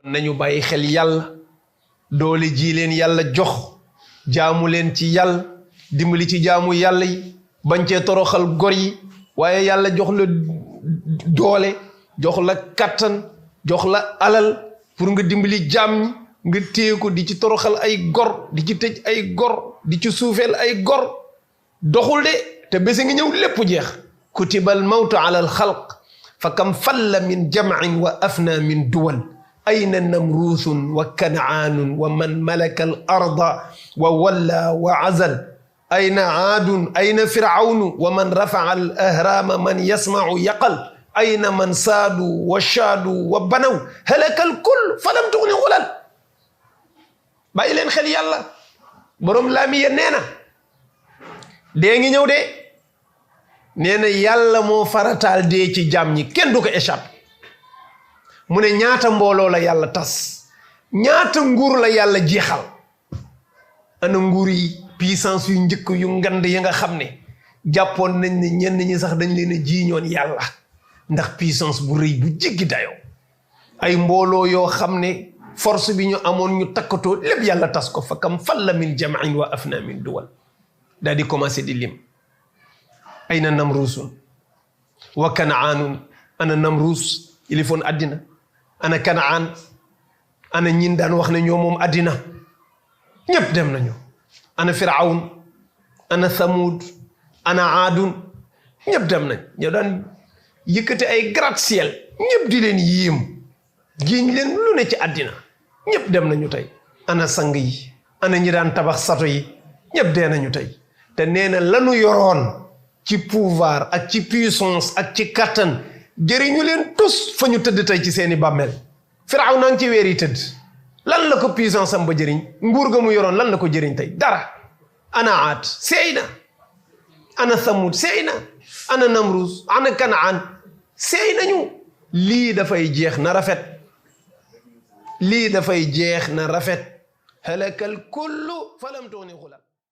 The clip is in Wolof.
nañu bàyyi xel yàlla doole ji leen yàlla jox jaamu leen ci yàlla dimbali ci jaamu yàlla yi bañ cee toroxal gor yi waaye yàlla jox la doole jox la kattan jox la alal pour nga dimbali jaam ñi nga téye ko di ci toroxal ay gor di ci tëj ay gor di ci suufeel ay gor doxul de te bés ngi ñëw lépp jeex kutibal mawtu ala al xalq fa kam falla min jam'in wa afna min duwal ayna namruusun wa kanaanun wa man malaka al arda wa walla wa azal ayna aadun ayna firawnu wa man rafa'a al ahraama man yasma'u yaqal ayna man saadu wa shaadu wa banaw halaka al kull falam tughni xulal bàyyi leen xel yàlla borom laamiya nee na dee ngi ñëw de nee na yàlla moo farataal dee ci jaam ñi kenn du ko échappe mu ne ñaata mbooloo la yàlla tas ñaata nguur la yàlla jeexal ana nguur yi puissance yu njëkk yu ngand yi nga xam ne jàppoon nañ ne ñenn ñi sax dañ leen a jiiñoon yàlla ndax puissance bu rëy bu jéggi dayoo ay mbooloo yoo xam ne force bi ñu amoon ñu takkatoo lépp yàlla tas ko fa kam falla min jam'in wa afna min duwal daal di commencé di lim ayna namruusun wa kanaanun ana namruus ilifoon addina ana kanaan ana ñin daan wax ne ñoo moom addina ñëpp dem nañu ana firawn ana thamud ana aadun ñëpp dem nañ ñoo daan yëkkati ay gratte-ciel ñëpp di leen yéem giñ leen lu ne ci addina ñëpp dem nañu tey ana sang yi ana ñi daan tabax sato yi ñëpp dee nañu tey te nee na lanu yoroon ci pouvoir ak ci puissance ak ci kattan jëriñu leen tus fa ñu tëdd tey ci seeni bàmmeel Firaaw naa ngi ci weer yi tëdd lan la ko puissance am ba jëriñ nguur ga mu yoroon lan la ko jëriñ tey dara ana aat seey na ana thamud seey na ana namrus ana kanaan seey nañu lii dafay jeex na rafet lii dafay jeex na rafet halakal kullu falam tughni xulal